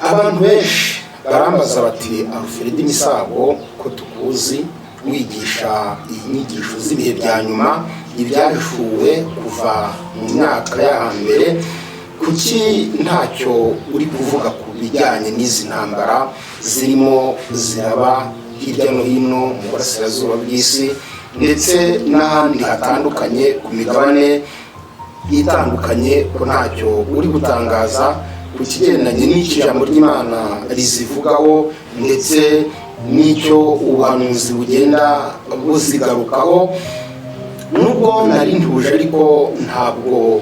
Abantu benshi barambaza bati: "Alfred Misago, ko tukuzi wigisha inyigisho z'ibihe bya nyuma, ibyahishuwe kuva mu myaka ya hambere, kuki ntacyo uri kuvuga ku bijyanye n'izi ntambara zirimo ziraba hirya no hino mu burasirazuba bw'isi ndetse n'ahandi hatandukanye ku migabane itandukanye, ko ntacyo uri gutangaza ku kigendanye n'icyo ijambo ry'Imana rizivugaho ndetse n'icyo ubuhanuzi bugenda buzigarukaho?" Nubwo nari ntuje, ariko ntabwo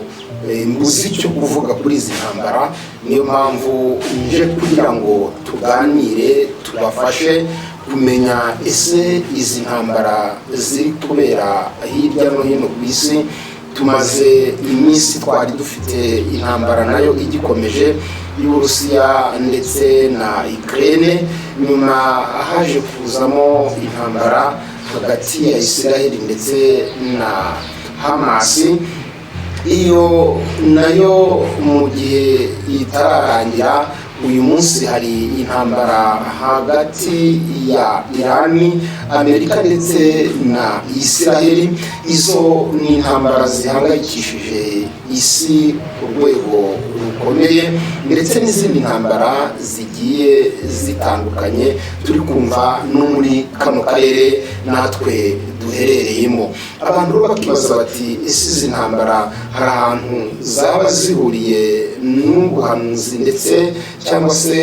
mbuze icyo kuvuga kuri izi ntambara. Niyo mpamvu nje kugira ngo tuganire, tubafashe kumenya ese izi ntambara ziri kubera hirya no hino ku isi. Tumaze iminsi twari dufite intambara nayo igikomeje y'Uburusiya ndetse na Ukraine. Nyuma haje kuzamo intambara hagati ya Israel ndetse na Hamasi. Iyo nayo mu gihe itararangira, uyu munsi hari intambara hagati ya Irani, Amerika ndetse na Israel. Izo ni intambara zihangayikishije isi ku rwego rukomeye, ndetse n'izindi ntambara zigiye zitandukanye turi kumva no muri kano karere natwe duherereyemo. Abantu rero bakibaza bati: "Ese izi ntambara hari ahantu zaba zihuriye n'ubuhanuzi ndetse cyangwa se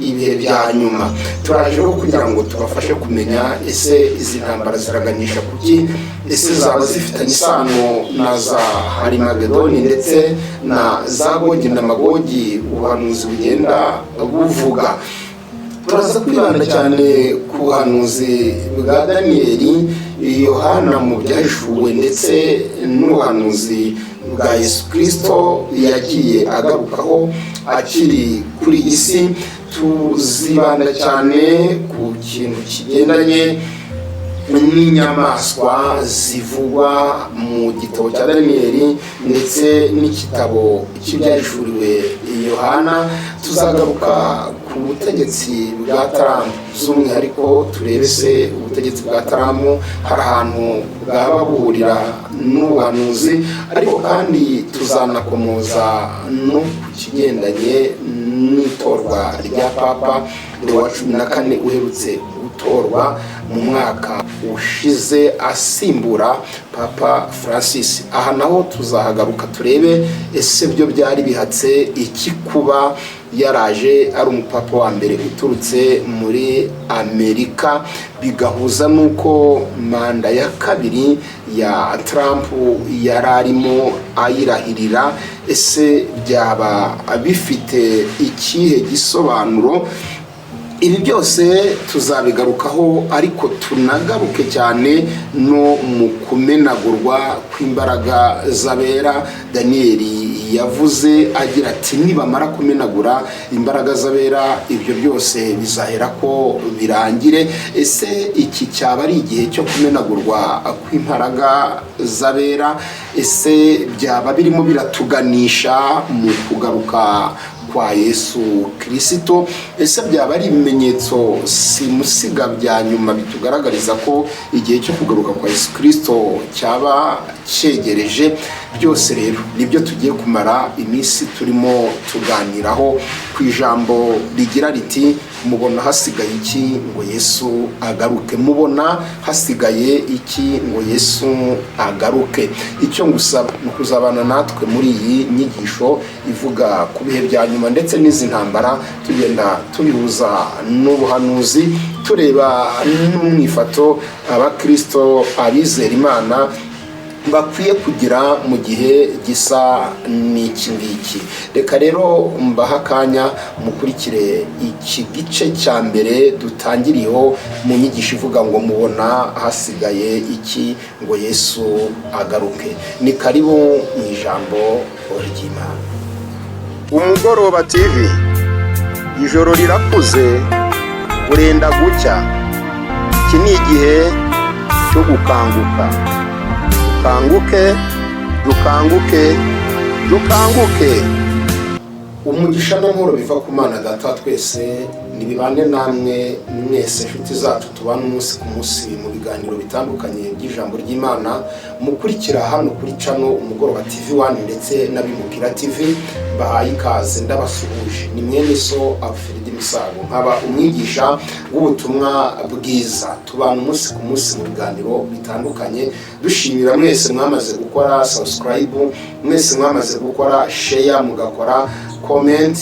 ibihe bya nyuma?" Turaje rero kugira ngo tubafashe kumenya ese izi ntambara ziraganisha kuki, ese zaba zifitanye isano na za Harimagedoni ndetse na za Gogi na Magogi ubuhanuzi bugenda buvuga. Turaza kwibanda cyane ku buhanuzi bwa Daniyeli, Yohana mu Byahishuwe, ndetse n'ubuhanuzi bwa Yesu Kirisito yagiye agarukaho akiri kuri iyi si. Tuzibanda cyane ku kintu kigendanye n'inyamaswa zivugwa mu gitabo cya Daniyeli ndetse n'igitabo cy'Ibyahishuriwe Yohana. Tuzagaruka ku butegetsi bwa Trump by'umwihariko, turebe se ubutegetsi bwa Trump hari ahantu bwaba buhurira n'ubuhanuzi. Ariko kandi tuzanakomoza no ku kigendanye n'itorwa rya Papa Leo wa 14 uherutse gutorwa mu mwaka ushize asimbura Papa Francis. Aha naho tuzahagaruka, turebe ese byo byari bihatse iki kuba yaraje ari umupapa wa mbere uturutse muri Amerika, bigahuza n'uko manda ya kabiri ya Trump yari arimo ayirahirira. Ese byaba bifite ikihe gisobanuro? Ibi byose tuzabigarukaho, ariko tunagaruke cyane no mu kumenagurwa kw'imbaraga z'abera. Daniyeli yavuze agira ati: "Nibamara kumenagura imbaraga z'abera, ibyo byose bizahera ko birangire." Ese iki cyaba ari igihe cyo kumenagurwa kw'imbaraga z'abera? Ese byaba birimo biratuganisha mu kugaruka kwa Yesu Kirisito? Ese byaba ari ibimenyetso simusiga bya nyuma bitugaragariza ko igihe cyo kugaruka kwa Yesu Kirisito cyaba cyegereje? Byose rero nibyo tugiye kumara iminsi turimo tuganiraho ku ijambo rigira riti: "Mubona hasigaye iki ngo Yesu agaruke?" Mubona hasigaye iki ngo Yesu agaruke? Icyo ngusaba ni ukuzabana natwe muri iyi nyigisho ivuga ku bihe bya nyuma ndetse n'izi ntambara, tugenda tubihuza n'ubuhanuzi, tureba n'umwifato abakirisito, abizera Imana bakwiye kugira mu gihe gisa n'iki ngiki. Reka rero mbahe akanya mukurikire iki gice cya mbere dutangiriyeho mu nyigisho ivuga ngo: "Mubona hasigaye iki ngo Yesu agaruke?" Ni karibu mu ijambo ry'Imana. Umugoroba TV, ijoro rirakuze, burenda gucya. Iki ni igihe cyo gukanguka. Dukanguke, dukanguke, dukanguke! Umugisha n'amahoro biva ku Mana Data wa twese nibibane namwe mwese, inshuti zacu tubana umunsi ku munsi mu biganiro bitandukanye by'ijambo ry'Imana, mukurikira hano kuri channel Umugoroba TV 1 ndetse n'Abimukira TV. Bahaye ikaze, ndabasuhuje. Ni mwene so Alfred Misago, nkaba umwigisha w'ubutumwa bwiza. Tubana umunsi ku munsi mu biganiro bitandukanye. Dushimira mwese mwamaze gukora subscribe, mwese mwamaze gukora share, mugakora comment,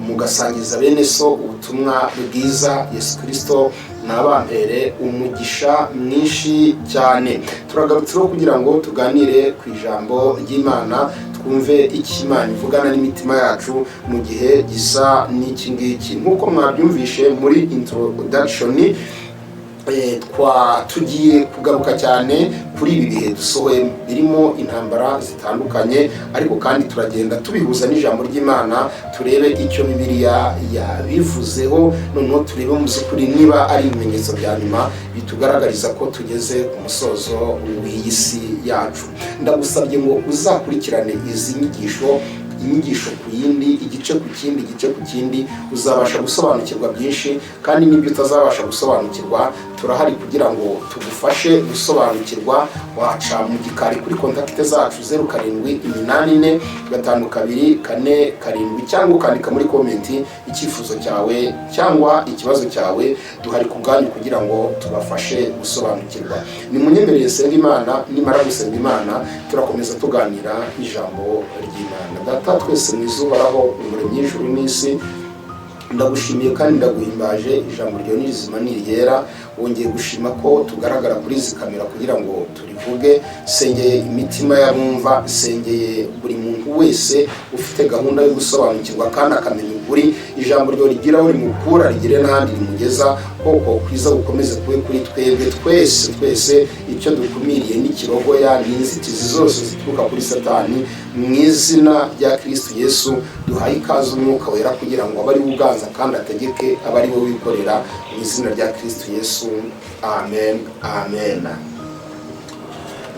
mugasangiza bene so ubutumwa bwiza. Yesu Kirisito nabampere umugisha mwinshi cyane. Turagarutse rero kugira ngo tuganire ku ijambo ry'Imana, twumve icyo Imana ivugana n'imitima yacu mu gihe gisa n'iki ngiki. Nk'uko mwabyumvishe muri introduction, twa tugiye kugaruka cyane kuri ibi bihe dusohoyemo birimo intambara zitandukanye, ariko kandi turagenda tubihuza n'ijambo ry'Imana, turebe icyo Bibiliya yabivuzeho. Noneho turebe mu by'ukuri niba ari ibimenyetso bya nyuma bitugaragariza ko tugeze ku musozo w'iyi si yacu. Ndagusabye ngo uzakurikirane izi nyigisho, inyigisho ku yindi, igice ku kindi, igice ku kindi, uzabasha gusobanukirwa byinshi. Kandi n'ibyo utazabasha gusobanukirwa, turahari kugira ngo tugufashe gusobanukirwa. Waca mu gikari kuri contact zacu, 07845247, cyangwa ukandika muri comment icyifuzo cyawe cyangwa ikibazo cyawe. Duhari ku bwanyu kugira ngo tubafashe gusobanukirwa. Nimunyemerere nsenga Imana. Nimara gusenga Imana, turakomeza tuganira ijambo ry'Imana. Data twese mwiza uhoraho, Umuremyi w'ijuru n'isi, ndagushimiye kandi ndaguhimbaje. Ijambo ryawe ni rizima, ni iryera. Wongeye gushima ko tugaragara kuri izi kamera kugira ngo turivuge. Sengeye imitima y'abumva, sengeye buri muntu wese ufite gahunda yo gusobanukirwa kandi akamenya ukuri. Ijambo ryawe rigira aho rimukura, rigire n'ahandi rimugeza. Koko kwiza gukomeze kube kuri twebwe twese twese. Icyo dukumiriye n'ikirogoya n'inzitizi zose zituruka kuri Satani, mu izina rya Kristo Yesu. Duhaye ikaze Umwuka Wera kugira ngo abe ari we uganza kandi ategeke, abe ari we wikorera, mu izina rya Kristo Yesu, amen, amen.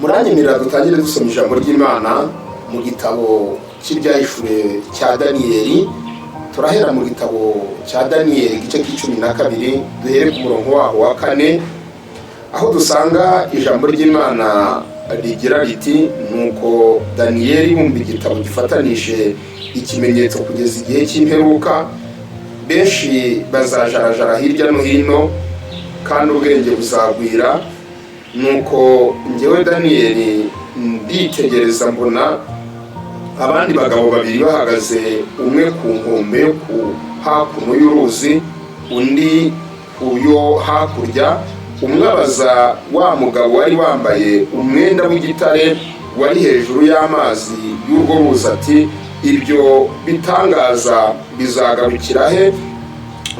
Muranyemerera dutangire dusoma ijambo ry'Imana mu gitabo cy'Ibyahishuwe cya Daniyeli. Turahera mu gitabo cya Daniyeli, igice cy'12, duhere ku murongo waho wa 4, aho dusanga ijambo ry'Imana rigira riti: "Nuko Daniyeli yumva igitabo gifatanije ikimenyetso kugeza igihe cy'imperuka, benshi bazajarajara hirya no hino, kandi ubwenge buzagwira. Nuko njyewe Daniyeli nditegereza, mbona abandi bagabo babiri bahagaze, umwe ku nkombe yo ku hakuno y'uruzi, undi ku yo hakurya. Umwe abaza wa mugabo wari wambaye umwenda w'igitare wari hejuru y'amazi y'urwo ruzi ati: 'Ibyo bitangaza bizagarukira he?'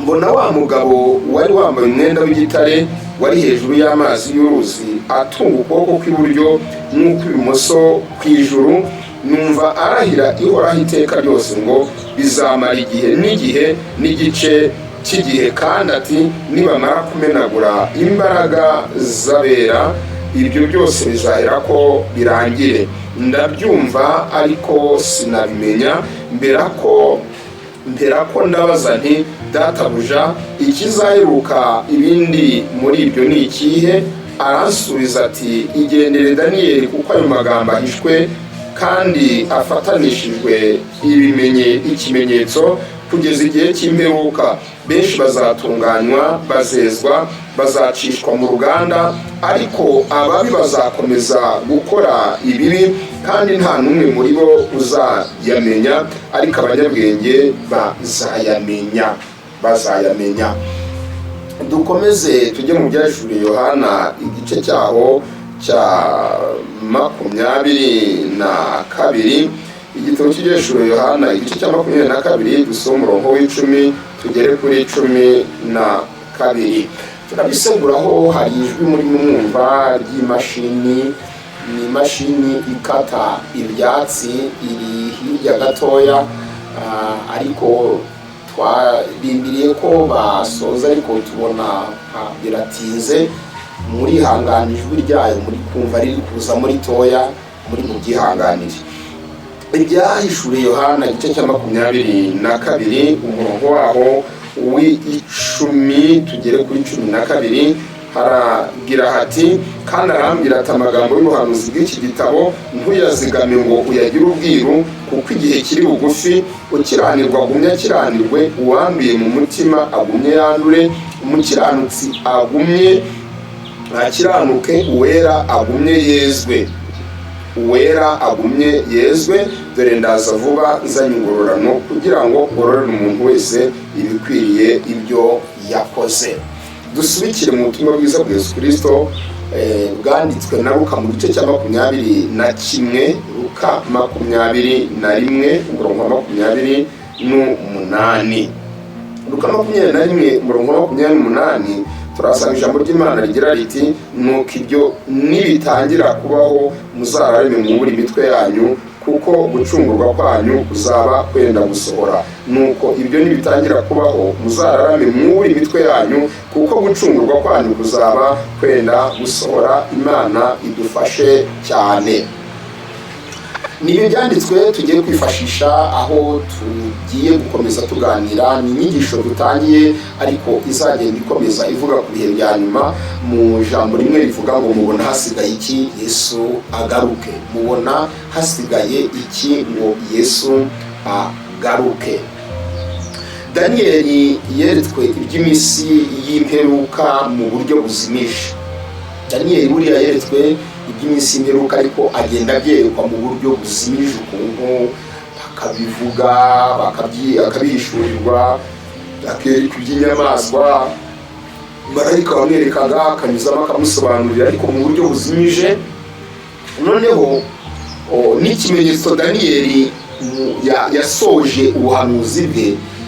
Mbona wa mugabo wari wambaye umwenda w'igitare wari hejuru y'amazi y'uruzi atunga ukuboko kw'iburyo n'ukw'ibumoso ku ijuru, numva arahira Ihoraho iteka ryose ngo bizamara igihe n'igihe n'igice cy'igihe, kandi ati: 'Nibamara kumenagura imbaraga z'abera, ibyo byose bizahera ko birangire.' Ndabyumva ariko sinabimenya. Mbera ko ndabaza nti: 'Databuja, ikizaheruka ibindi muri ibyo ni ikihe?' Aransubiza ati: 'Igendere Daniyeli, kuko ayo magambo ahishwe kandi afatanishijwe ikimenyetso kugeza igihe cy'imperuka. Benshi bazatunganywa, bazezwa, bazacishwa mu ruganda, ariko ababi bazakomeza gukora ibibi, kandi nta n'umwe muri bo uzayamenya, ariko abanyabwenge bazayamenya, bazayamenya.'" Dukomeze tujye mu Byahishuriwe Yohana, igice cyaho cya 22. Igitabo cy'Ibyahishuriwe Yohana, igice cya 22, dusome umurongo w'10 tugere kuri 12. Turabiseguraho. Hari ijwi murimo mwumva ry'imashini, ni imashini ikata ibyatsi, iri hirya gatoya, ariko twarindiriye ko basoza, ariko tubona biratinze. Murihangana, ijwi ryayo muri kumva riri kuza muri toya, muri mubyihanganire. Ibyahishuriye Yohana igice cya 22, umurongo waho w'10 tugere kuri 12, haragira hati: "Kandi arambwira ati: 'Amagambo y'ubuhanuzi bw'iki gitabo ntuyazigame ngo uyagire ubwiru, kuko igihe kiri bugufi. Ukiranirwa agumye akiranirwe, uwanduye mu mutima agumye yandure, umukiranutsi agumye akiranuke, uwera agumye yezwe, uwera agumye yezwe. Dore ndaza vuba nzanye ingororano, kugira ngo ngororere umuntu wese ibikwiriye ibyo yakoze.'" Dusubikire mu butumwa bwiza bwa Yesu Kirisito bwanditswe na Luka mu gice cya 21, Luka 21, umurongo wa 28. Luka 21, umurongo wa 28, turasanga ijambo ry'Imana rigira riti: "Nuko ibyo nibitangira kubaho, muzararame mwubure imitwe yanyu, kuko gucungurwa kwanyu kuzaba kwenda gusohora." Nuko ibyo nibitangira kubaho, muzararame mwubure imitwe yanyu, kuko gucungurwa kwanyu kuzaba kwenda gusohora. Imana idufashe cyane. Ni ibi byanditswe tugiye kwifashisha aho tugiye gukomeza tuganira. Ni inyigisho dutangiye ariko izagenda ikomeza ivuga ku bihe bya nyuma, mu ijambo rimwe rivuga ngo: "Mubona hasigaye iki Yesu agaruke?" Mubona hasigaye iki ngo Yesu agaruke? Daniyeli yeretswe iby'iminsi y'imperuka mu buryo buzimije. Daniyeli buriya yeretswe iby'iminsi y'imperuka, ariko agenda abyerekwa mu buryo buzimije ukuntu, bakabivuga, akabihishurirwa, akerekwa iby'inyamaswa, marayika wamwerekaga akanyuzamo akamusobanurira, ariko mu buryo buzimije. Noneho n'ikimenyetso, Daniyeli yasoje ubuhanuzi bwe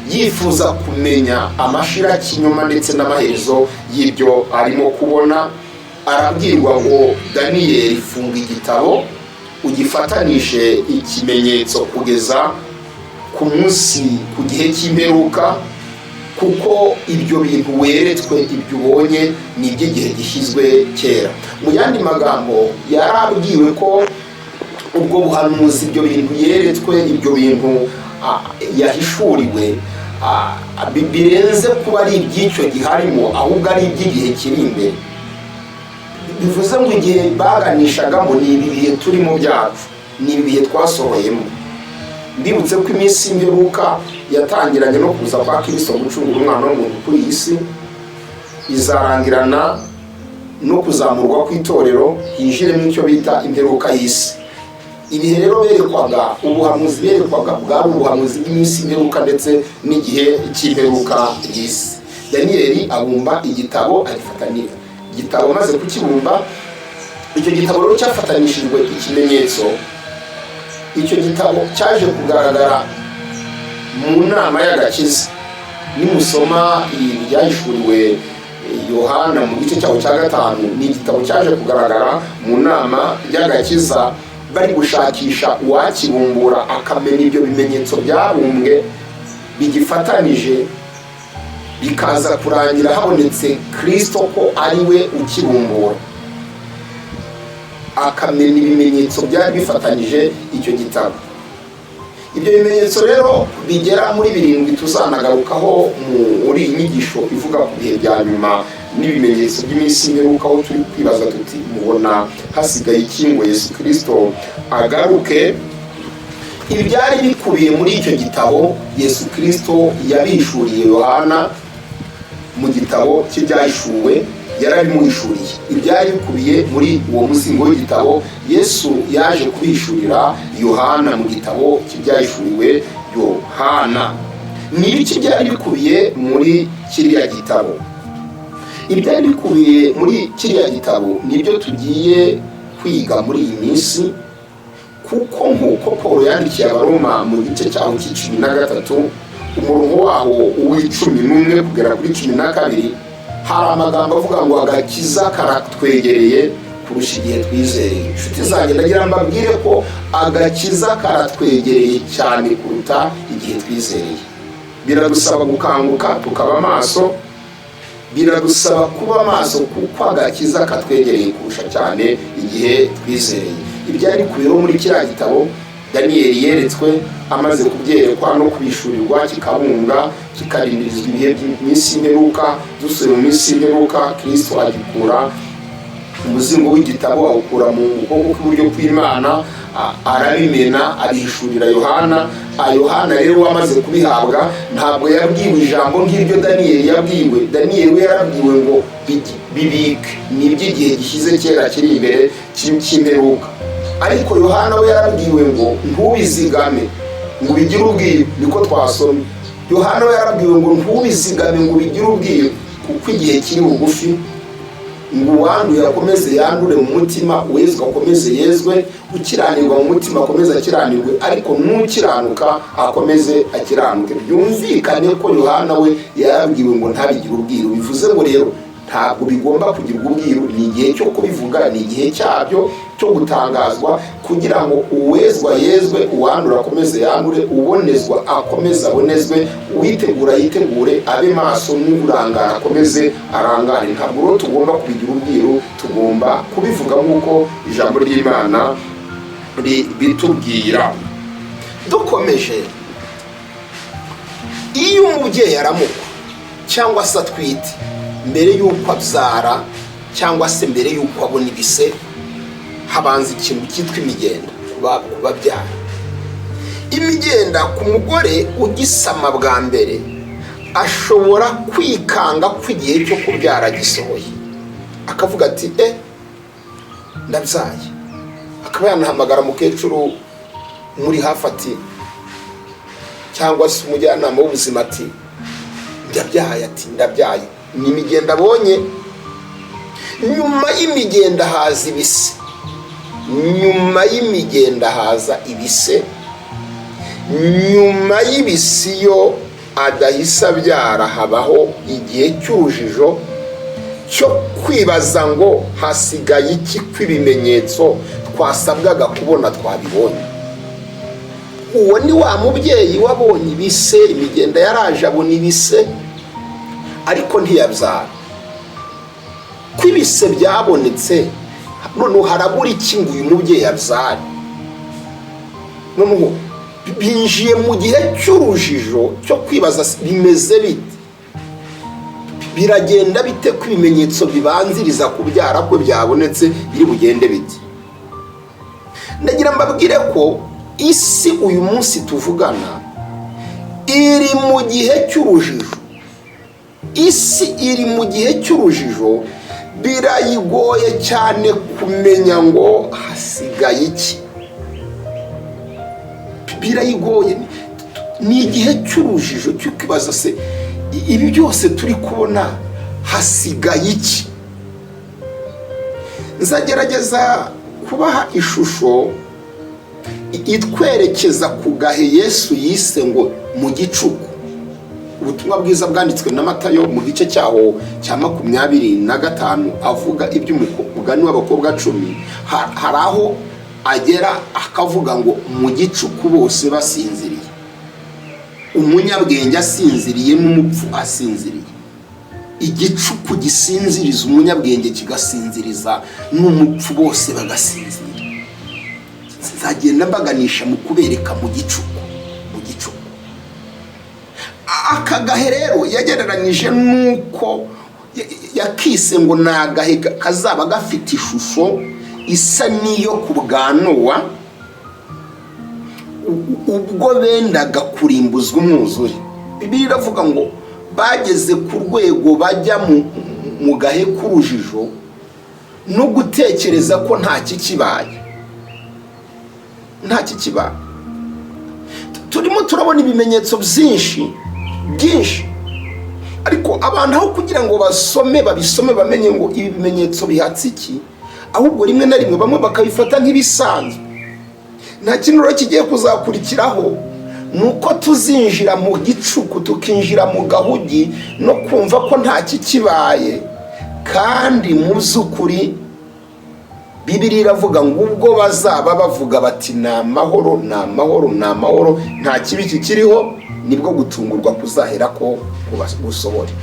yifuza kumenya amashirakinyoma ndetse n'amaherezo y'ibyo arimo kubona. Arabwirwa ngo: "Daniyeli, funga igitabo ugifatanishe ikimenyetso kugeza ku munsi, ku gihe cy'imperuka, kuko ibyo bintu weretswe, ibyo ubonye, ni iby'igihe gishyizwe kera." Mu yandi magambo, yarabwiwe ko ubwo buhanuzi, ibyo bintu yeretswe, ibyo bintu yahishuriwe, birenze kuba ari iby'icyo gihe arimo, ahubwo ari iby'igihe kiri imbere. Bivuze ngo igihe baganishagamo ni ibi bihe turimo byacu, ni ibi bihe twasohoyemo. Mbibutse ko iminsi y'imperuka yatangiranye no kuza kwa Kirisito gucungura umwana w'umuntu kuri iyi si, izarangirana no kuzamurwa kw'itorero, hinjiremo icyo bita imperuka y'isi. Ibihe rero berekwaga, ubuhanuzi berekwaga, bwari ubuhanuzi bw'iminsi y'imperuka ndetse n'igihe cy'imperuka y'isi. Daniyeli abumba igitabo, agifatanira igitabo. Amaze kukibumba, icyo gitabo rero cyafatanishijwe ikimenyetso. Icyo gitabo cyaje kugaragara mu nama y'agakiza. Nimusoma ibyahishuriwe Yohana mu gice cyaho cya 5, ni igitabo cyaje kugaragara mu nama y'agakiza, bari gushakisha uwakibumbura akamenya ibyo bimenyetso byabumbwe bigifatanije, bikaza kurangira habonetse Kirisito ko ari we ukibumbura, akamena ibimenyetso byari bifatanyije icyo gitabo. Ibyo bimenyetso rero bigera muri birindwi, tuzanagarukaho muri iyi nyigisho ivuga ku bihe bya nyuma n'ibimenyetso by'iminsi y'imperuka, aho turi kwibaza tuti: "Mubona hasigaye iki ngo Yesu Kirisito agaruke?" Ibi byari bikubiye muri icyo gitabo, Yesu Kirisito yabihishuriye Yohana mu gitabo cy'Ibyahishuwe, yarabimuhishuriye. Ibyari bikubiye muri uwo muzingo w'igitabo, Yesu yaje kubihishurira Yohana mu gitabo cy'Ibyahishuriwe Yohana. Ni ibiki byari bikubiye muri kiriya gitabo? Ibyari bikubiye muri kiriya gitabo nibyo tugiye kwiga muri iyi minsi, kuko nk'uko Paul yandikiye Abaroma mu gice cyaho cy'13, umurongo waho uw'11 kugera kuri 12, hari amagambo avuga ngo agakiza karatwegereye kurusha igihe twizeye. Inshuti zanjye, ndagira mbabwire ko agakiza karatwegereye cyane kuruta igihe twizereye. Biradusaba gukanguka tukaba amaso, biradusaba kuba maso, kuko agakiza katwegereye kurusha cyane igihe twizereye. Ibyari bikubiyeho muri kiriya gitabo Daniyeli yeretswe, amaze kubyerekwa no kubishurirwa, kikabumbwa, kikarindirizwa ibihe by'iminsi y'imperuka. Dusubiye mu minsi y'imperuka, Kirisito agikura umuzingo w'igitabo, awukura mu kuboko kw'iburyo kw'Imana, arabimena, abihishurira Yohana. Yohana rero wamaze kubihabwa ntabwo yabwiwe ijambo nk'iryo Daniyeli yabwiwe. Daniyeli we yarabwiwe ngo bibike, ni iby'igihe gishyize kera kiri imbere cy'imperuka. Ariko Yohana we yarabwiwe ngo ntubizigame ngo ubigire ubwiru. Niko twasomye. Yohana we yarabwiwe ngo ntubizigame ngo ubigire ubwiru, kuko igihe kiri bugufi, ngo uwanduye akomeze yandure mu mutima, uwezwe akomeze yezwe, ukiranirwa mu mutima akomeze akiranirwe, ariko n'ukiranuka akomeze akiranuke. Byumvikane ko Yohana we yarabwiwe ngo ntabigire ubwiru. Bivuze ngo rero ntabwo bigomba kugirwa ubwiru, ni igihe cyo kubivuga, ni igihe cyabyo cyo gutangazwa, kugira ngo uwezwa yezwe, uwandura akomeze yandure, ubonezwa akomeze abonezwe, uwitegura yitegure abe maso, n'urangara akomeze arangare. Ntabwo rero tugomba kubigira ubwiru, tugomba kubivuga nk'uko ijambo ry'Imana bitubwira. Dukomeje, iyo umubyeyi aramukwa cyangwa se atwite, mbere y'uko abyara cyangwa se mbere y'uko abona ibise, habanza ikintu cyitwa imigenda ku babyara. Imigenda ku mugore ugisama bwa mbere, ashobora kwikanga ko igihe cyo kubyara gisohoye, akavuga ati: "E, ndabyaye", akaba yanahamagara mukecuru muri hafi ati, cyangwa se umujyanama w'ubuzima ati: "Ndabyaye", ati: "Ndabyaye". Ni imigenda abonye. Nyuma y'imigenda haza ibise. Nyuma y'imigenda haza ibise. Nyuma y'ibise, iyo adahise abyara, habaho igihe cy'urujijo cyo kwibaza ngo hasigaye iki, ko ibimenyetso twasabwaga kubona twabibonye? Uwo ni wa mubyeyi wabonye ibise, imigenda yaraje, abona ibise, ariko ntiyabyara. Ko ibise byabonetse, noneho harabura iki ngo uyu mubyeyi abyare? Noneho binjiye mu gihe cy'urujijo cyo kwibaza: bimeze bite, biragenda bite, ko ibimenyetso bibanziriza kubyara kwe byabonetse, biri bugende bite? Ndagira mbabwire ko isi uyu munsi tuvugana iri mu gihe cy'urujijo. Isi iri mu gihe cy'urujijo, birayigoye cyane kumenya ngo hasigaye iki. Birayigoye, ni igihe cy'urujijo cyo kwibaza: se ibi byose turi kubona, hasigaye iki? Nzagerageza kubaha ishusho itwerekeza ku gahe Yesu yise ngo mu gicuku. Ubutumwa bwiza bwanditswe na Matayo mu gice cyaho cya 25, avuga iby'umugani w'abakobwa 10, hari aho agera akavuga ngo mu gicuku bose basinziriye, umunyabwenge asinziriye n'umupfu asinziriye. Igicuku gisinziriza umunyabwenge, kigasinziriza n'umupfu, bose bagasinzira. Nzagenda mbaganisha mu kubereka mu gicuku. Mu gicuku, aka gahe rero yagereranyije n'uko yakise ngo ni agahe kazaba gafite ishusho isa n'iyo ku bwa Nowa, ubwo bendaga kurimbuzwa umwuzure. Bibiliya iravuga ngo bageze ku rwego bajya mu gahe k'urujijo no gutekereza ko nta kikibaye, nta kikibaye. Turimo turabona ibimenyetso byinshi byinshi, ariko abantu aho kugira ngo basome, babisome, bamenye ngo ibi bimenyetso bihatse iki, ahubwo rimwe na rimwe bamwe bakabifata nk'ibisanzwe. Nta kintu rero kigiye kuzakurikiraho, ni uko tuzinjira mu gicuku, tukinjira mu gahugi no kumva ko nta kikibaye. Kandi mu by'ukuri Bibiliya iravuga ngo ubwo bazaba bavuga bati: "Ni amahoro, ni amahoro, ni amahoro, nta kibi kikiriho", nibwo gutungurwa kuzahera ko gusohore.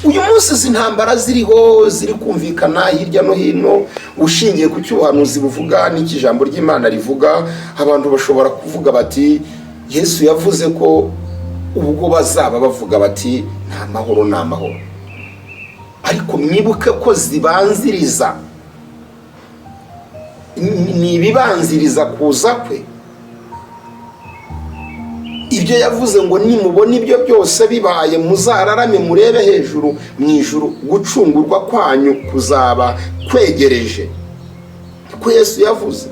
Uyu munsi izi ntambara ziriho, ziri kumvikana hirya no hino. Ushingiye ku cy'ubuhanuzi buvuga n'icyo ijambo ry'Imana rivuga, abantu bashobora kuvuga bati Yesu yavuze ko ubwo bazaba bavuga bati nta mahoro, nta mahoro. Ariko mwibuke ko zibanziriza, ni ibibanziriza kuza kwe. Ibyo yavuze ngo nimubona ibyo byose bibaye, muzararame murebe hejuru mu ijuru, gucungurwa kwanyu kuzaba kwegereje. Ko Yesu yavuze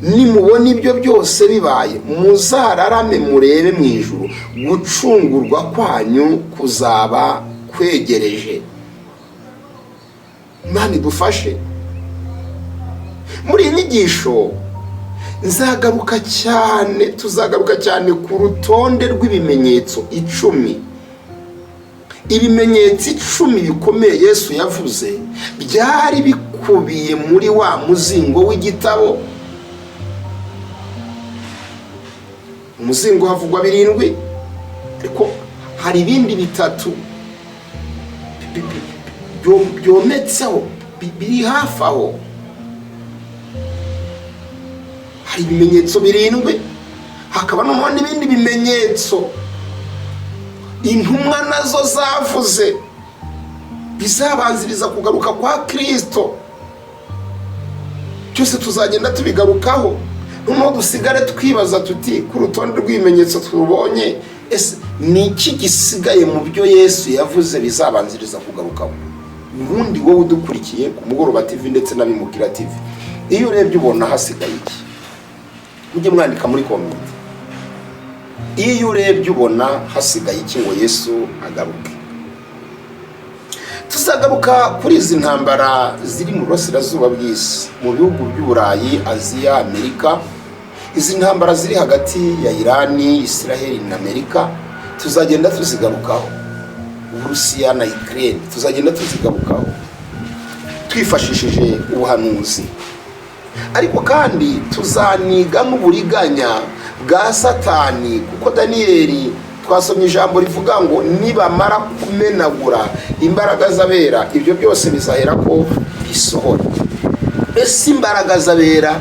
nimubona ibyo byose bibaye, muzararame murebe mu ijuru, gucungurwa kwanyu kuzaba kwegereje. Imana idufashe. Muri iyi nyigisho nzagaruka cyane, tuzagaruka cyane ku rutonde rw'ibimenyetso 10. Ibimenyetso 10 bikomeye Yesu yavuze byari bikubiye muri wa muzingo w'igitabo. Umuzingo havugwa 7, ariko hari ibindi 3 byometseho biri hafi aho. Hari ibimenyetso 7, hakaba noneho n'ibindi bimenyetso intumwa nazo zavuze bizabanziriza kugaruka kwa Kristo. Byose tuzagenda tubigarukaho, noneho dusigare twibaza tuti ku rutonde rw'ibimenyetso tubonye, ese ni iki gisigaye mu byo Yesu yavuze bizabanziriza kugarukaho? Ubundi wowe udukurikiye ku Mugoroba TV ndetse n'Abimukira TV, iyo urebye ubona hasigaye iki? Mujye mwandika muri comment. Iyo urebye ubona hasigaye iki ngo Yesu agaruke? Tuzagaruka kuri izi ntambara ziri mu burasirazuba bw'isi, mu bihugu by'Uburayi, Aziya, Amerika. Izi ntambara ziri hagati ya Irani, Israel na Amerika tuzagenda tuzigarukaho. Uburusiya na Ukraine tuzagenda tuzigarukaho twifashishije ubuhanuzi. Ariko kandi tuzaniga n'uburiganya bwa Satani, kuko Daniyeli twasomye ijambo rivuga ngo nibamara kumenagura imbaraga z'abera, ibyo byose bizahera ko bisohora. Ese imbaraga z'abera,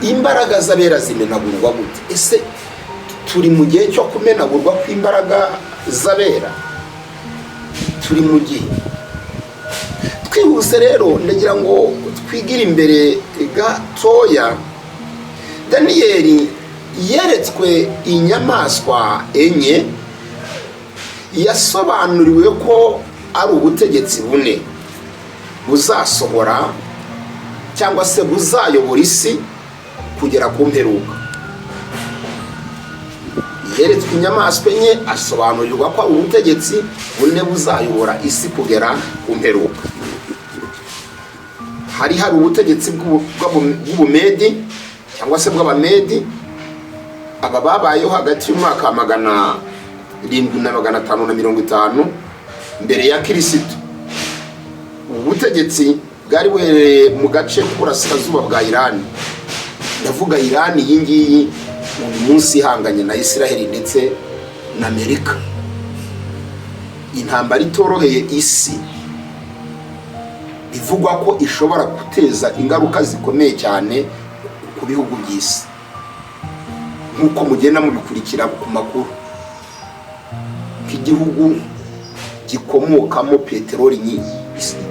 imbaraga z'abera zimenagurwa gute? Ese turi mu gihe cyo kumenagurwa kw'imbaraga z'abera? Turi mu gihe. Twihuse rero, ndagira ngo twigire imbere gatoya. Daniyeli yeretswe inyamaswa 4, yasobanuriwe ko ari ubutegetsi 4 buzasohora cyangwa se buzayobora isi kugera ku mperuka. Yeretswe inyamaswa 4, asobanurirwa ko ari ubutegetsi 4 buzayobora isi kugera ku mperuka. Hari ubutegetsi bw'Ubumedi cyangwa se bw'Abamedi. Aba babayeho hagati y'umwaka 700 na 550 mbere ya Kirisito. Ubu butegetsi bwari buherereye mu gace k'uburasirazuba bwa Irani. Ndavuga Irani iyi ngiyi uyu munsi ihanganye na Israel ndetse na Amerika, intambara itoroheye isi, bivugwa ko ishobora guteza ingaruka zikomeye cyane ku bihugu by'isi, nk'uko mugenda mubikurikira ku makuru, nk'igihugu gikomokamo peteroli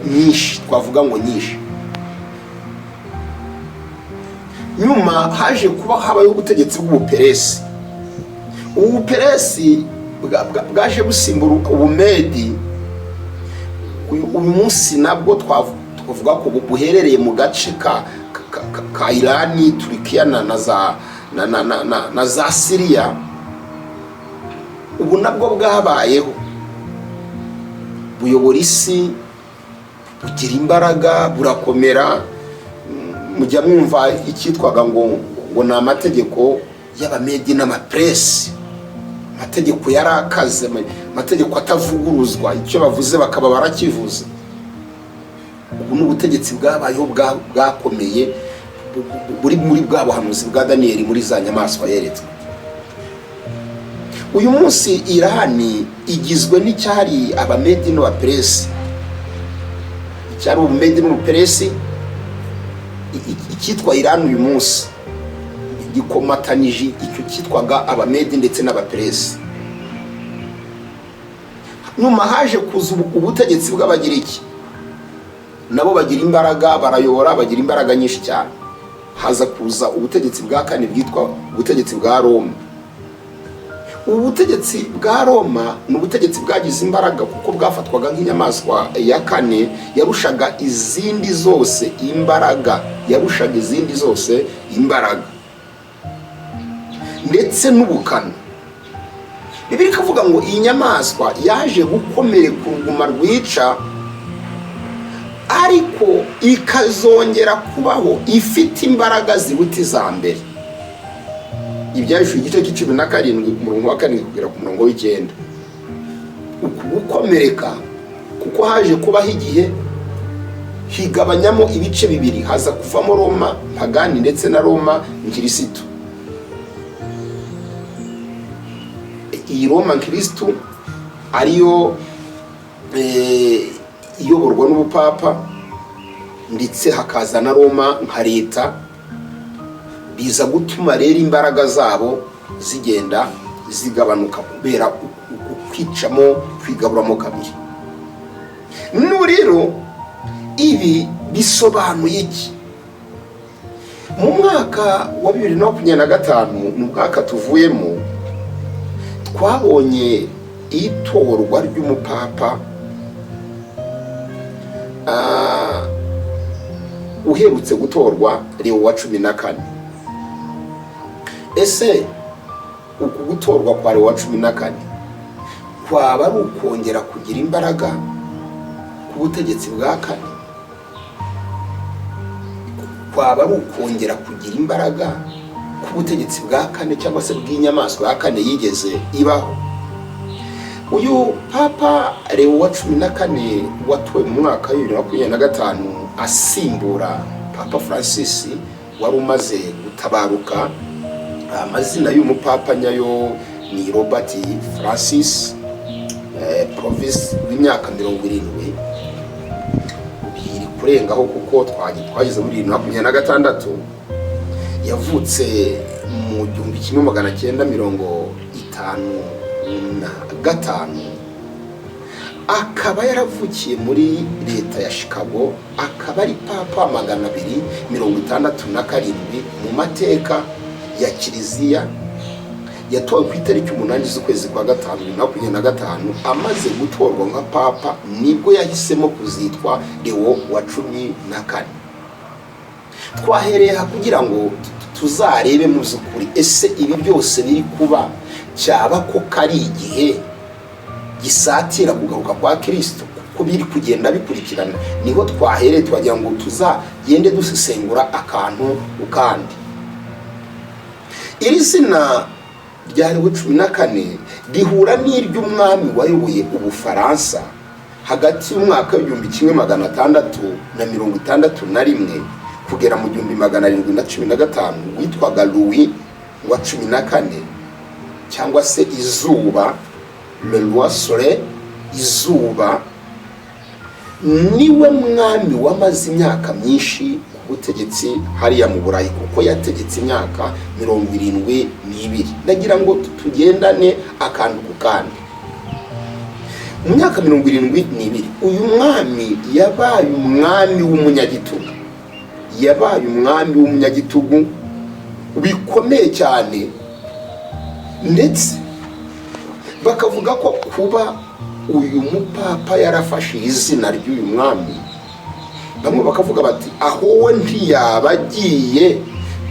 nyinshi, twavuga ngo nyinshi. Nyuma haje kuba habayeho ubutegetsi bw'Ubuperesi. Ubu Buperesi bwaje busimbura Ubumedi. Uyu munsi nabwo twavuga ko buherereye mu gace ka Irani, Turikiya na za Siriya. Ubu nabwo bwabayeho, buyobora isi, bugira imbaraga, burakomera. Mujya mwumva icyitwaga ngo ni amategeko y'Abamedi n'Amaperesi, amategeko yari akaze, amategeko atavuguruzwa, icyo bavuze bakaba barakivuze. Ubu ni ubutegetsi bwabayeho bwakomeye, buri muri bwa buhanuzi bwa Daniyeli muri za nyamaswa yeretswe. Uyu munsi Irani igizwe n'icyari Abamedi n'Abaperesi, icyari Ubumedi n'Ubuperesi. Icyitwa Irani uyu munsi gikomatanije icyo cyitwaga Abamedi ndetse n'Abaperesi. Nyuma haje kuza ubutegetsi bw'Abagiriki, nabo bagira imbaraga, barayobora, bagira imbaraga nyinshi cyane. Haza kuza ubutegetsi bwa kane bwitwa ubutegetsi bwa Roma. Ubu butegetsi bwa Roma ni ubutegetsi bwagize imbaraga kuko bwafatwaga nk'inyamaswa ya kane yarushaga izindi zose imbaraga, yarushaga izindi zose imbaraga ndetse n'ubukana. Bibiliya ikavuga ngo iyi nyamaswa yaje gukomereka uruguma rwica, ariko ikazongera kubaho ifite imbaraga ziruta iza mbere. Ibyahishuwe igice cya 17, umurongo wa 7 kugera ku murongo wa 9. Uku gukomereka, kuko haje kubaho igihe higabanyamo ibice bibiri, haza kuvamo Roma pagani ndetse na Roma nkirisitu. Iyi Roma nkirisitu ariyo iyoborwa n'ubupapa, ndetse hakaza na Roma nka leta, biza gutuma rero imbaraga zabo zigenda zigabanuka kubera kwicamo, kwigaburamo kabiri. N'ubu rero ibi bisobanuye iki? Mu mwaka wa 2025, mu mwaka tuvuyemo, twabonye itorwa ry'umupapa uherutse gutorwa, Leo wa 14. Ese uku gutorwa kwa Leo wa 14 kwaba ari ukongera kugira imbaraga ku butegetsi bwa kane? Kwaba ari ukongera kugira imbaraga ku butegetsi bwa kane cyangwa se bw'inyamaswa ya kane yigeze ibaho? Uyu Papa Leo wa 14 watowe mu mwaka wa 2025 asimbura Papa Francis wari umaze gutabaruka. Amazina y'umupapa nyayo ni Robert Francis Provis, w'imyaka 70, biri kurengaho kuko twageze muri 2026. Yavutse mu 1955, akaba yaravukiye muri leta ya Chicago, akaba ari papa 267 mu mateka ya Kiliziya. Yatowe ku itariki 8 z'ukwezi kwa gatanu 2025. Amaze gutorwa nka papa nibwo yahisemo kuzitwa Leo wa 14. Twahereye aha kugira ngo tuzarebe mu by'ukuri, ese ibi byose biri kuba cyaba ko kari igihe gisatira kugaruka kwa Kirisito, kuko biri kugenda bikurikirana? Niho twahereye, twagira ngo tuzagende dusesengura akantu kandi. Iri zina rya Leo 14 rihura n'iry'umwami wayoboye Ubufaransa hagati y'umwaka w'1661 kugera mu 1715, witwaga Louis wa 14, cyangwa se Izuba, le roi Soleil, Izuba. Niwe mwami wamaze imyaka myinshi ku butegetsi hariya mu Burayi, kuko yategetse imyaka 72. Ndagira ngo tugendane akantu ku kandi. Mu myaka 72 uyu mwami yabaye umwami w'umunyagitugu, yabaye umwami w'umunyagitugu bikomeye cyane, ndetse bakavuga ko kuba uyu mupapa yarafashe izina ry'uyu mwami, bamwe bakavuga bati: "Aho we ntiyaba agiye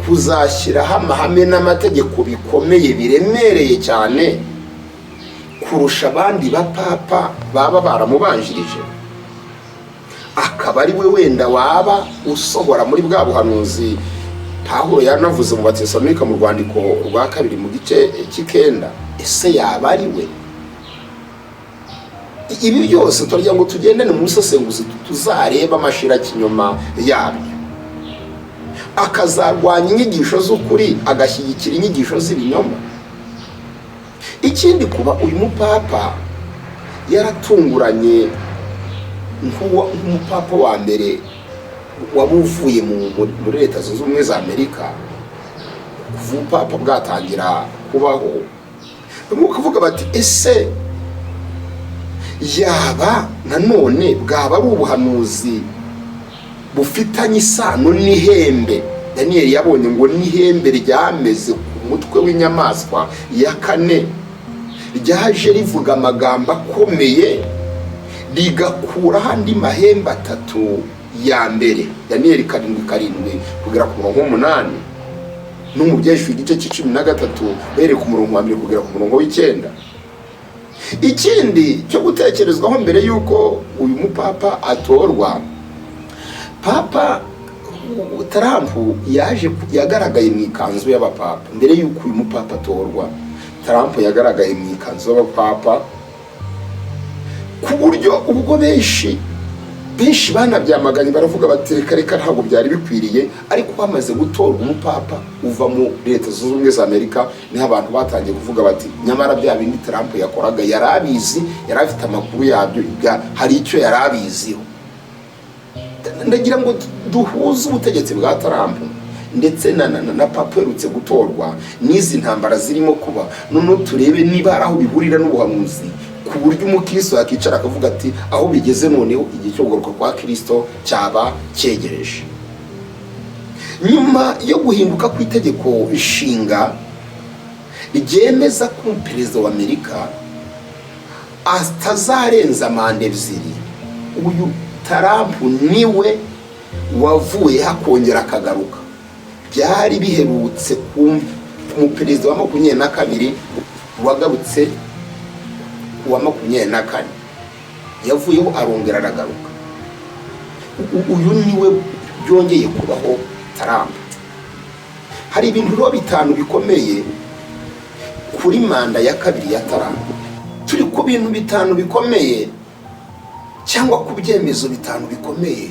kuzashyiraho amahame n'amategeko bikomeye biremereye cyane kurusha abandi bapapa baba baramubanjirije, akaba ari we wenda waba usohora muri bwa buhanuzi Pawulo yanavuze mu Batesalonika mu rwandiko rwa kabiri mu gice cy'ikenda? Ese yaba ari we?" Ibi byose turagira ngo tugendane mu busesenguzi, tuzarebe amashirakinyoma yabyo. Akazarwanya inyigisho z'ukuri, agashyigikira inyigisho z'ibinyoma. Ikindi, kuba uyu mupapa yaratunguranye nk'umupapa wa mbere. waba uvuye muri Leta Zunze Ubumwe za Amerika kuva ubupapa bwatangira kubaho. Bamwe bakavuga bati: "Ese yaba nanone bwaba ari ubuhanuzi bufitanye isano n'ihembe Daniyeli yabonye, ngo n'ihembe ryameze ku mutwe w'inyamaswa ya kane, ryaje rivuga amagambo akomeye, rigakuraho andi mahembe atatu ya mbere?" Daniyeli 7:7 kugera ku murongo w'8, no mu Byahishuwe igice cya 13, uhereye ku murongo wa 1 kugera ku murongo w'9. Ikindi cyo gutekerezwaho mbere y'uko uyu mupapa atorwa, Papa Trump yaje yagaragaye mu ikanzu y'abapapa. Mbere y'uko uyu mupapa atorwa, Trump yagaragaye mu ikanzu y'abapapa, ku buryo ubwo benshi benshi banabyamaganye, baravuga bati: "Reka reka, ntabwo byari bikwiriye." Ariko hamaze gutorwa umupapa uva mu Leta Zunze Ubumwe za Amerika, niho abantu batangiye kuvuga bati: "Nyamara bya bindi Trump yakoraga yari abizi, yari afite amakuru yabyo, hari icyo yari abiziho." Ndagira ngo duhuze ubutegetsi bwa Trump ndetse na papa uherutse gutorwa n'izi ntambara zirimo kuba, noneho turebe niba hari aho bihurira n'ubuhanuzi, ku buryo umukristo yakicara akavuga ati: "Aho bigeze noneho, igihe cyo kugaruka kwa Kristo cyaba cyegereje." Nyuma yo guhinduka kw'itegeko nshinga ryemeza ko perezida wa Amerika atazarenza manda ebyiri, uyu Trump niwe wavuyeho akongera akagaruka. Byari biherutse ku muperezida wa 22 wagarutse ku wa 24, yavuyeho arongera aragaruka. Uyu niwe byongeye kubaho, Trump. Hari ibintu rero bitanu bikomeye kuri manda ya kabiri ya Trump. Turi ku bintu bitanu bikomeye, cyangwa ku byemezo bitanu bikomeye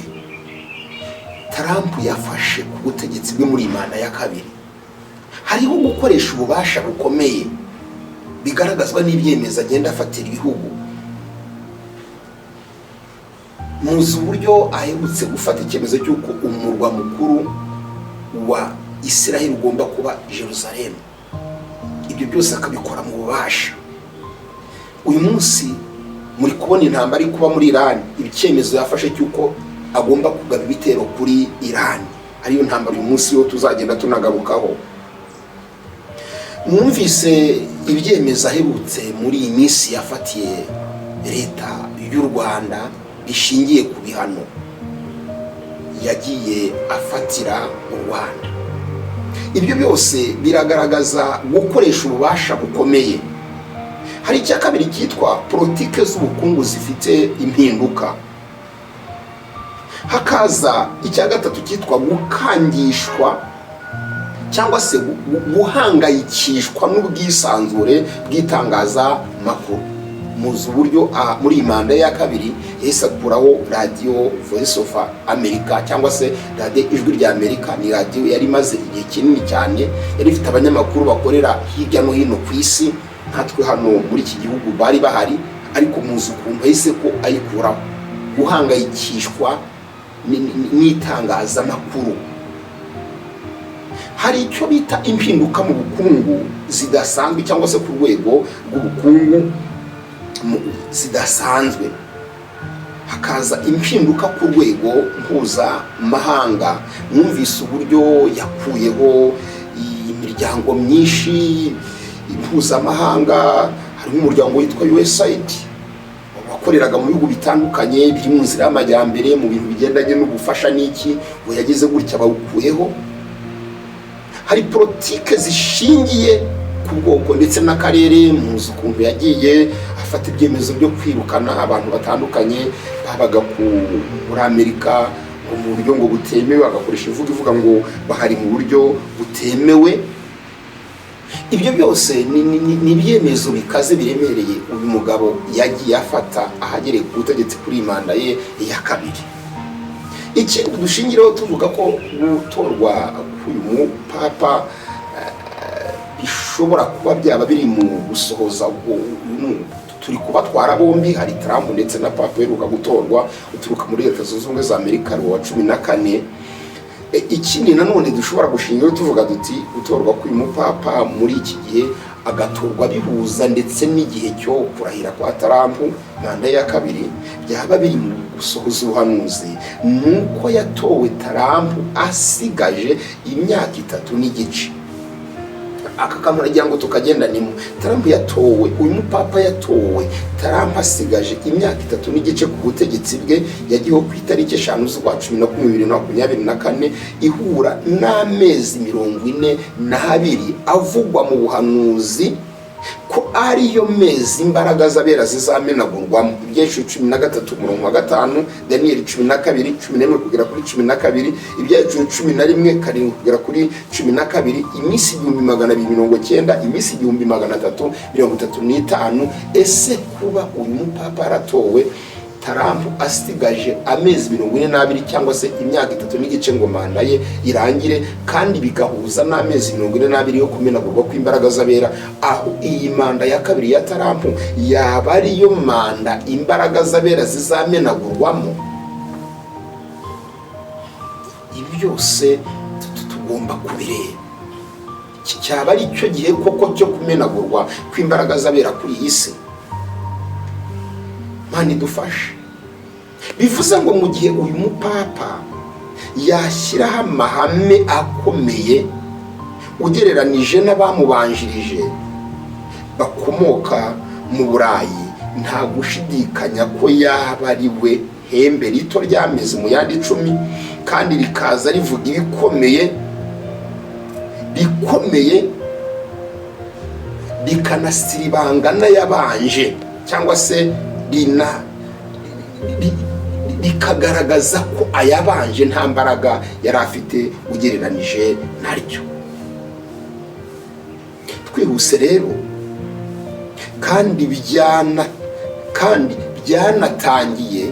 Trump yafashe ku butegetsi bwe muri manda ya kabiri. Hariho gukoresha ububasha bukomeye bigaragazwa n'ibyemezo agenda afatira ibihugu. Muzi uburyo aherutse gufata icyemezo cy'uko umurwa mukuru wa Israel ugomba kuba Jerusalem. Ibyo byose akabikora mu bubasha. Uyu munsi muri kubona intambara iri kuba muri Iran, icyemezo yafashe cy'uko agomba kugaba ibitero kuri Iran, ariyo ntambara uyu munsi yo tuzagenda tunagarukaho. Mwumvise ibyemezo aherutse muri iyi minsi yafatiye Leta y'u Rwanda, bishingiye ku bihano yagiye afatira u Rwanda. Ibyo byose biragaragaza gukoresha ububasha bukomeye. Hari icya kabiri cyitwa politike z'ubukungu zifite impinduka. Hakaza icya gatatu cyitwa gukangishwa cyangwa se guhangayikishwa n'ubwisanzure bw'itangazamakuru. Muzi uburyo muri iyi manda ya kabiri yahise akuraho radiyo Voice of America, cyangwa se radiyo Ijwi rya Amerika. Ni radiyo yari imaze igihe kinini cyane, yari ifite abanyamakuru bakorera hirya no hino ku isi, nkatwe hano muri iki gihugu bari bahari. Ariko muzi ukuntu yahise ko ayikuraho, guhangayikishwa n'itangazamakuru. Hari icyo bita impinduka mu bukungu zidasanzwe, cyangwa se ku rwego rw'ubukungu zidasanzwe. Hakaza impinduka ku rwego mpuzamahanga. Mwumvise uburyo yakuyeho imiryango myinshi mpuzamahanga, harimo umuryango witwa USAID wakoreraga mu bihugu bitandukanye biri mu nzira y'amajyambere mu bintu bigendanye n'ubufasha n'iki, ngo yageze gutya bawukuyeho. Hari politike zishingiye ku bwoko ndetse n'akarere. Muzi ukuntu yagiye afata ibyemezo byo kwirukana abantu batandukanye babaga muri Amerika ngo mu buryo ngo butemewe, agakoresha imvugo ivuga ngo bahari mu buryo butemewe. Ibyo byose ni ibyemezo bikaze, biremereye uyu mugabo yagiye afata ahagereye ku butegetsi kuri iyi manda ye ya kabiri. Ikindi dushingiraho tuvuga ko gutorwa k'uyu mupapa bishobora kuba byaba biri mu gusohoza ubwo Turi kubatwara bombi, hari Trump ndetse na Papa uheruka gutorwa uturuka muri Leta Zunze Ubumwe za Amerika, wa 14. Ikindi nanone dushobora gushingiraho tuvuga duti gutorwa k'uyu mupapa muri iki gihe, agatorwa bihuza ndetse n'igihe cyo kurahira kwa Trump manda ya kabiri, byaba biri mu gusohoza ubuhanuzi, ni uko yatowe Trump asigaje imyaka 3 n'igice. Aka kantu nagira ngo tukagendanimo. Trump yatowe, uyu mupapa yatowe Trump asigaje imyaka 3 n'igice ku butegetsi bwe. Yagiyeho ku itariki 5 z'ukwa 11 2024, ihura n'amezi 42 avugwa mu buhanuzi ko ariyo mezi imbaraga z'abera zizamenagurwamo. Ibyahishuriwe 13 umurongo wa 5, Daniyeli 12 11 kugera kuri 12, Ibyahishuriwe 11 7 kugera kuri 12, iminsi 1290, iminsi 1335. Ese kuba uyu mupapa yaratowe Trump asigaje amezi 42 cyangwa se imyaka 3 n'igice ngo manda ye irangire, kandi bigahuza n'amezi 42 yo kumenagurwa kw'imbaraga z'abera, aho iyi manda ya kabiri ya Trump yaba ariyo manda imbaraga z'abera zizamenagurwamo? Ibi byose tugomba kubireba. Iki cyaba ari cyo gihe koko cyo kumenagurwa kw'imbaraga z'abera kuri iyi si? Mana idufashe. Bivuze ngo mu gihe uyu mupapa yashyiraho amahame akomeye ugereranije n'abamubanjirije bakomoka mu Burayi, nta gushidikanya ko yaba ari we hembe rito ryameze mu yandi 10, kandi rikaza rivuga ibikomeye bikomeye, rikanasiribanga n'ayabanje, cyangwa se rikagaragaza ko ayabanje nta mbaraga yari afite ugereranije naryo. Twihuse rero, kandi byanatangiye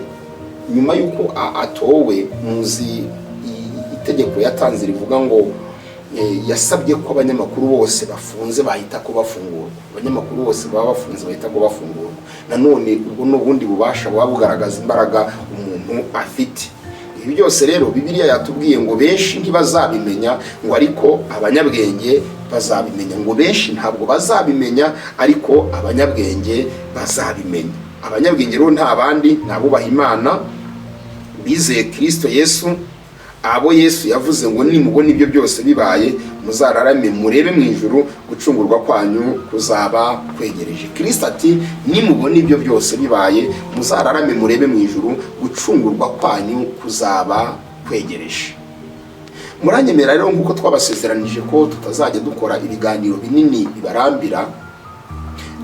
nyuma y'uko atowe. Muzi itegeko yatanze rivuga ngo yasabye ko abanyamakuru bose bafunze bahita ko bafungurwa, abanyamakuru bose baba bafunze bahita ko bafungurwa. Nanone ubwo ni ubundi bubasha buba bugaragaza imbaraga umuntu afite. Ibi byose rero, Bibiliya yatubwiye ngo benshi ntibazabimenya, ngo ariko abanyabwenge bazabimenya. Ngo benshi ntabwo bazabimenya, ariko abanyabwenge bazabimenya. Abanyabwenge rero nta bandi, ni abubaha Imana, bizeye Kirisito Yesu, abo Yesu yavuze ngo nimubona ibyo byose bibaye, muzararame murebe mu ijuru, gucungurwa kwanyu kuzaba kwegereje. Kirisito ati nimubona ibyo byose bibaye, muzararame murebe mu ijuru, gucungurwa kwanyu kuzaba kwegereje. Muranyemera rero, nk'uko twabasezeranije ko tutazajya dukora ibiganiro binini bibarambira,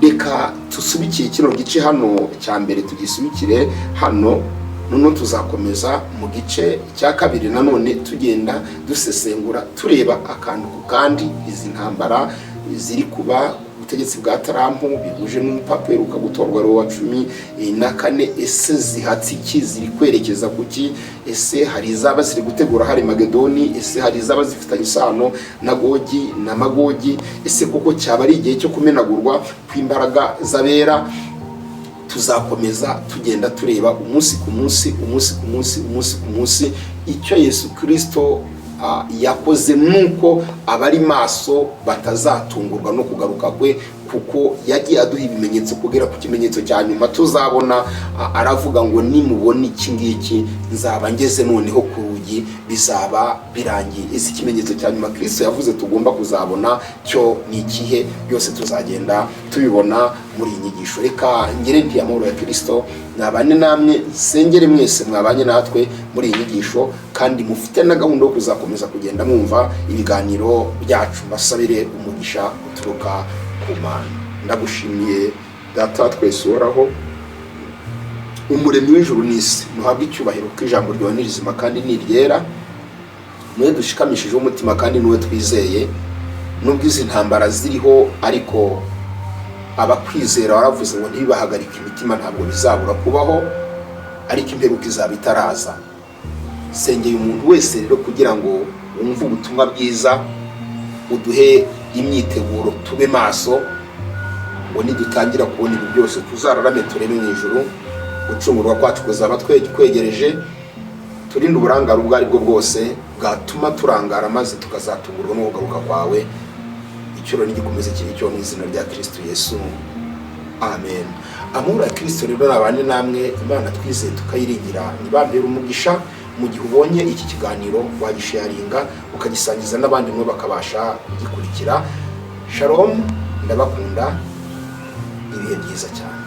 reka tusubikire kino gice hano cya mbere, tugisubikire hano. Noneho tuzakomeza mu gice cya kabiri, nanone tugenda dusesengura, tureba akantu ku kandi, izi ntambara ziri kuba, ubutegetsi bwa Trump bihuje n'umupapa uheruka gutorwa ari uwa 14. Ese zihatse iki? Ziri kwerekeza ku ki? Ese hari izaba ziri gutegura hari Magedoni? Ese hari izaba zifitanye isano na Gogi na Magogi? Ese koko cyaba ari igihe cyo kumenagurwa kw'imbaraga z'abera? Tuzakomeza tugenda tureba umunsi ku munsi, umunsi ku munsi, umunsi ku munsi. Icyo Yesu Kirisito yakoze nuko abari maso batazatungurwa no kugaruka kwe, kuko yagiye aduha ibimenyetso kugera ku kimenyetso cya nyuma tuzabona. Aravuga ngo nimubona iki ngiki, nzaba ngeze noneho ku rugi, bizaba birangiye. Ese ikimenyetso cya nyuma Kirisito yavuze tugomba kuzabona cyo ni ikihe? Byose tuzagenda tubibona muri iyi nyigisho. Reka ngere nti amahoro ya Kirisito mwabane namwe, nsengere mwese mwabanye natwe muri iyi nyigisho, kandi mufite na gahunda yo kuzakomeza kugenda mwumva ibiganiro byacu. Mbasabire umugisha uturuka ku Mana. Ndagushimiye, Data wa twese uhoraho, Umuremyi w'ijuru n'isi, muhabwe icyubahiro kuko ijambo ryawe ni rizima kandi ni iryera. Niwe dushikamishijeho umutima kandi niwe twizeye. Nubwo izi ntambara ziriho, ariko abakwizera waravuze ngo ntibibahagarike imitima. Ntabwo bizabura kubaho, ariko imperuka izaba itaraza. Sengeye umuntu wese rero kugira ngo wumve ubutumwa bwiza, uduhe imyiteguro, tube maso. Ngo nidutangira kubona ibi byose, tuzararame turebe mu ijuru. Gucungurwa kwacu kuzaba kwegereje. Turinde uburangare ubwo ari bwo bwose bwatuma turangara, maze tukazatungurwa no kugaruka kwawe. Icyubahiro nigikomeze kibe icyo mu izina rya Kristo Yesu, amen. Amahoro ya Kristo rero nabane namwe. Imana twizeye tukayiringira ntibambere umugisha. Mu gihe ubonye iki kiganiro, wagisharinga ukagisangiza n'abandi nabo bakabasha kugikurikira. Shalom, ndabakunda, ibihe byiza cyane.